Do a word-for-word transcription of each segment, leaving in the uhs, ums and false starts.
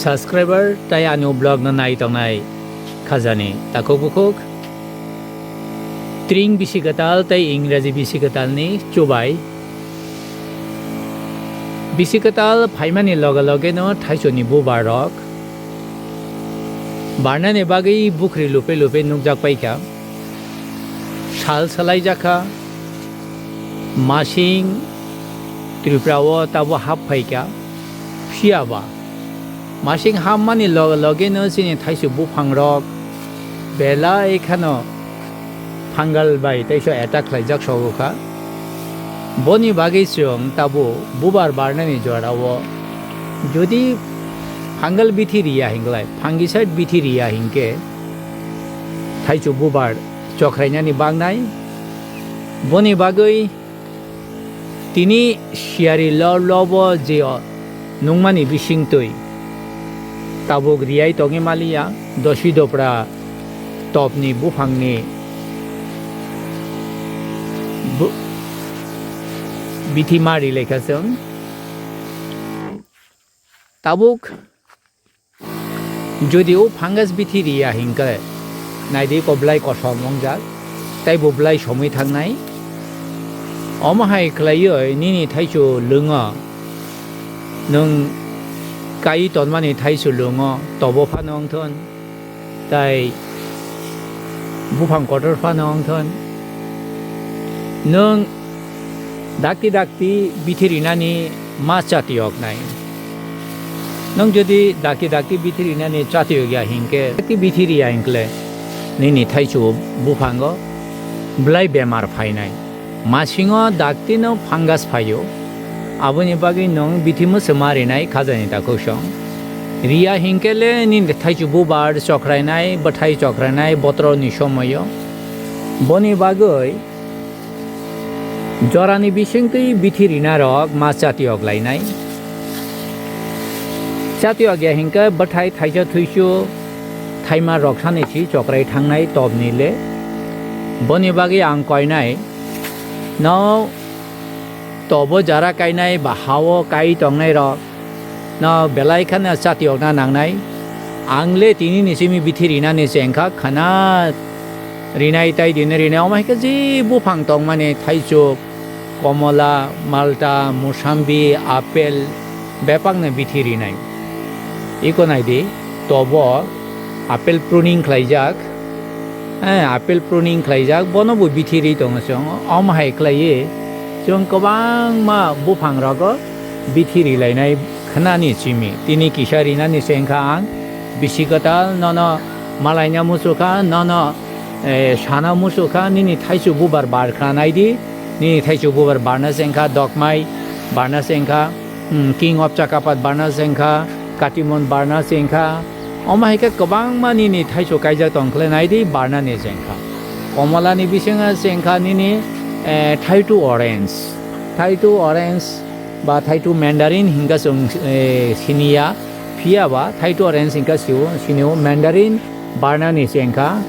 Subscriber tai ani vlog no nai tongnai khajani takhuk bukhuk. Tring bisi kwtal tai Ingraji bisi kwtal ni chubai. Bisi kwtal phaimani loge loge no thaichuni bubar rok barnani bagwi bukhri lupe lupe nukjak paikha. Sal salai jakha, masing Tripura o tabo hap phaikha. Phiya ba masing hammani loge loge no chini thaichuk buphang rok belai kheno fungal bai teisa attack khlaijak sogo kha. Boni bagwi chwng tabo bubar barnani jora o jodi fungal bithi riya hinglai, fungicide bithi riya hinkhe thaichuk bubar chokrainani bangnai. Boni bagwi tini siyari lo lobo je o nungmani bisingtwi tabuk riyai tongwi maliya, dosi dopra topni buphangni bu-, bithi ma ri lekha chwng. Tabuk jodi o fungus bithi riya hinkhe, naidi ko belai kosom wngjak, tei bo belai somwi thangnai. Omo hai khlaiwi nini thaichu lwngo, nwng kai tonmani thaichu lwngo, tobo phano wngthon, tai buphang kotor phano wngthon. Nwng dakti dakti bithi rinani ma chati oknai. Nwng jodi dakti dakti bithi rinani chati okya hinkhe, dakti bithi riya hinkle nini thaichu buphango belai bemar phainai. Masingo daktino fungus phaio. Aboni bagwi nwng bithi mwswma rinai khajani takhuk song. Riya hinkele nini thaichu bubar chokrainai, bwthai chokrainai botrokni somoio. Boni bagwi jorani bisingtwi bithi rinarok ma chati oklainai. Chati okya hinkhe bwthai thaisa thuisu thaima roksani si chokrai thangnai topni le. Boni bagwi ang koinai, no tobo jara kainai ba hao kai tongnai rok no belai kheno chati okna nangnai. Ang le tini ni simi bithi rinani chengkha khana rinai tai dini rinai omo hai khe je buphang tongmani thaichuk, komola, malta, musambi, apple bebakno bithi rinai. Iko naidi, tobo apple pruning khlaijak, eh, apple pruning khlaijak, bono bo bithi ri tongo chwng. Omo hai khlaiwi chwng kwbangma buphang rogo bithi rilainai khnani simi. Tini kisa rinani chengkha ang, bisi kwtal nono malaina muchukha, nono, eh, sana muchukha, nini thaichu bubar barkha naidi, nini thaichu bubar barna chengkha, dokmai barna chengkha, hmm, King of Chakapat barna chengkha, Katimon barna chengkha. Omo hai khe kwbangma nini thaichu kaijak tongkhle naidi barnani chengkha. Komolani bisingo chengkha nini, eh, thaitu orange. Thaitu orange ba thaitu mandarin hinkha chwng, eh, siniya. Phiya ba thaitu orange hinkha sio, sinio mandarin barnani chengkha.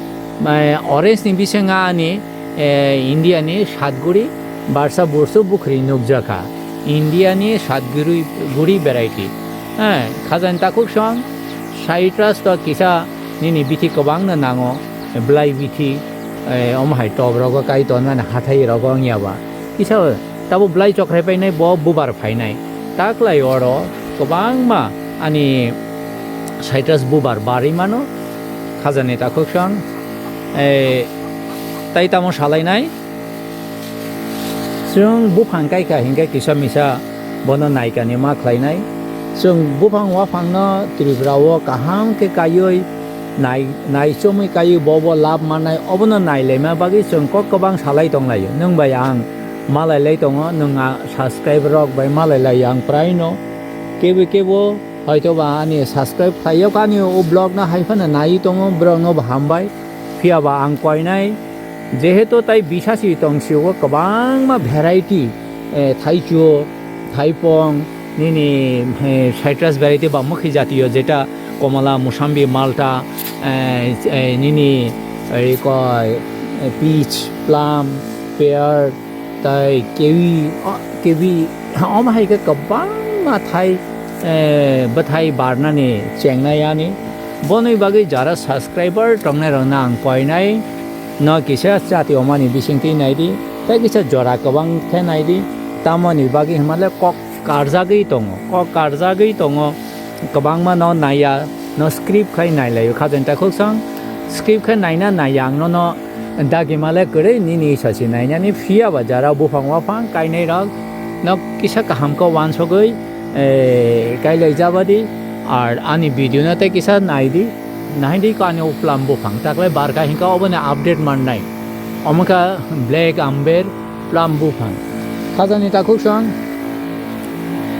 Mai orange ni bisingo ani, eh, India ni satguri barsa bursu bukhri nukjakha. India ni satguri, guri variety. Eh, khajani takhuk song, citrus to kisa nini bithi kwbangno nango, belai bithi, eh, omo hai top rogo kai tonmani hathai rogo wngya ba. Kisa tabo belai chokrai painai bo bubar phainai. Taklai oro kwbangma ani citrus bubar barwi mano, khajani takhuk song, eh, tai tamo salainai. Chwng buphang kaikha hinkhe kisa misa bono naikani ma khlainai. Chwng buphang waphangno Tripura o kaham khe kaiwi nai, naichomwi kaiwi bo bo lab mannai, obono nailaima bagwi chwng kok kwbang salai tonglaio. Nwng bai ang malailai tongo, nwng a subscriber rok bai malailai ang praino. Kebo kebo hoito ba ani subscribe khlaiyok ani o vlog no hai phano naiwi tongo, borok no bo hambai. Phiya ba ang koinai, jehetu tai bisasi tong sio kwbangma variety, eh, thaichu, thaipong, nini, eh, citrus variety ba mukhi jatiyo jeta komola, musambi, malta, eh, eh, nini, eh, koi, eh, peach, plum, pear, tai kiwi, o, kiwi, omo hai khe kwbangma thai eh, bwthai barnani chengnai ani. Boni bagwi jara subscriber tongnai rokno ang koinai, no kisa chati omani bisingtwi naidi, tei kisa jora kwbang khe naidi, tamoni bagwi hwnmale kok karjagwi tongo, kok karjagwi tongo, kwbangma no naiya, no skip khai nailaio khajani takhuk song, skip khai naina naiya ang nono dagimale kwrwi nini isasi nainani phiya ba jara buphang waphang kainai rok no kisa kaham khe wansogwi, eh, kailai jabadi, ar ani video no tei kisa naidi, naidi ko ani uplam buphang taklai barka hinka oboni update mannai, omo kha black amber plum buphang. Khajani takhuk song,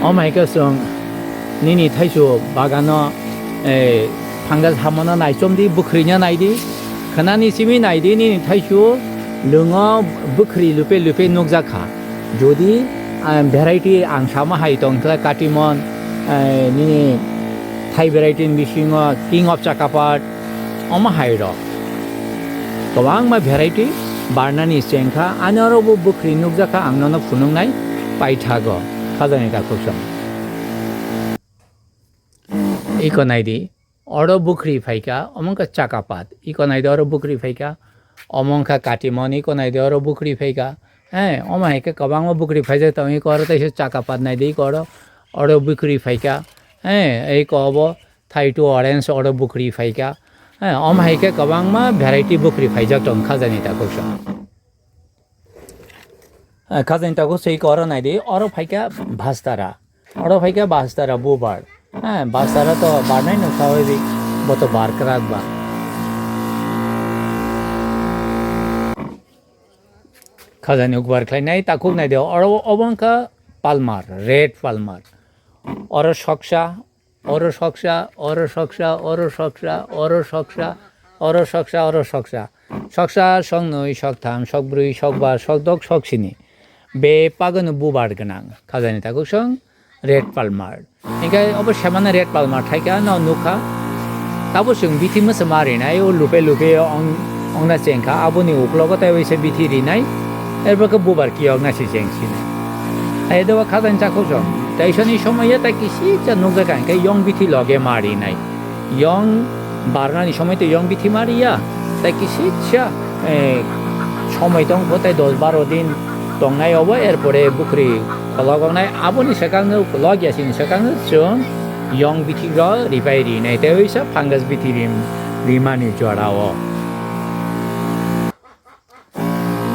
omo hai khe chwng nini thaisu bagano, eh, fungus hamono naichomdi, bwkhwrwino naidi, khwnani simi naidi, nini thaisu lwngo bwkhwrwi lupe lupe nukjak kha. Jodi, ah, variety ang sama hai tong khe katimon, eh, nini thai variety ni bisingo king of chakapat, omo hai rok kwbangma variety barnani chengkha, ani oro bo bwkhwrwi nukjakha, ang nono phunuknai paithago, khajani takhuk song. Iko naidi, oro bwkhwrwi phaikha, omo wngkha chakapat, iko naidi, oro bwkhwrwi phaikha, omo wngkha katimon, iko naidi, oro bwkhwrwi phaikha, eh, omo hai khe kwbangma bwkhwrwi phaijak tongo, iko oro teisa chakapat naidi, iko oro, oro bwkhwrwi phaikha, eh, iko obo, Thaitu orange oro bwkhwrwi phaikha. Eh, omo hai khe kwbangma variety bwkhwrwi phaijak tong khajani takhuk song. Eh, khajani takhuk song oro naidi, oro phaikha bastara. Oro phaikha bastara bubar. Eh, bastara to barnai no sawi bo to bar kwrak ba. Khajani ukbar khlainai takhuk naidi, oro obo wngkha palmer, red palmer. Oro soksa, oro soksa, oro soksa, oro soksa, oro soksa, oro soksa, oro soksa. Soksa, soknwi, soktham, sokbrwi, sokba, sokdok, soksini. Bebak no bubar gwnang. Khajani takhuk song, red palmer. Hinkhe obo semana red palmer thaikha, no nukha. Tabo chwng bithi mwsama rinai, o lupe lupe ong-, ongna chengkha, aboni uklogo tei waisa bithi rinai. Erbo khe bubar kiyokna se cheng sinai. Ai dobo khajani takhuk song. Tei isoni somoya tei kisisa nukjakha hinkhe yong bithi loge ma rinai. Yong barnani somoi tei yong bithi ma riya. Tei kisisa, eh, somoi tongkho tei dos baro din tongnai obo, erpore bwkhwrwi kolok wngnai. Aboni swkangno kolok ya sini swkangno chwng yong bithi rok ripai rinai. Tei waisa fungus bithi rim-, rimani jorao.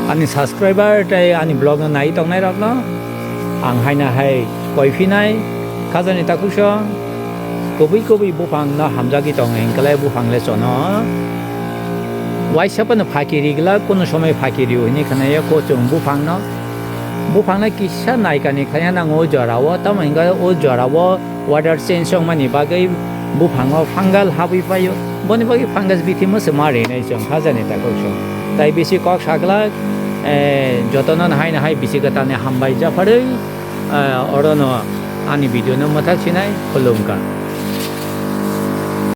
Ani subscriber tei ani vlog no nai tongnai rok no ang haina hai koi phinai, khajani takhuk song, kubui kubui buphang no hamjagwi tongo hinkhe buphang le chono. Waisa phano phaki ri glak, kuno somoi phaki rio hinwi khwnai o ko chwng buphang no. Buphang no kisa naikani khlaiya nango o jora o, tamo hinkhe o jora o Weather change wngmani bagwi buphango fungal habwi paio, boni bagwi fungus bithi mwsama rinai chwng khajani takhuk song. Tai bisi kok saglak, eh, jotono nahai nahai bisi kwtalni hambai japharwi, eh, orono ani video no mwthak sinai khulumkha.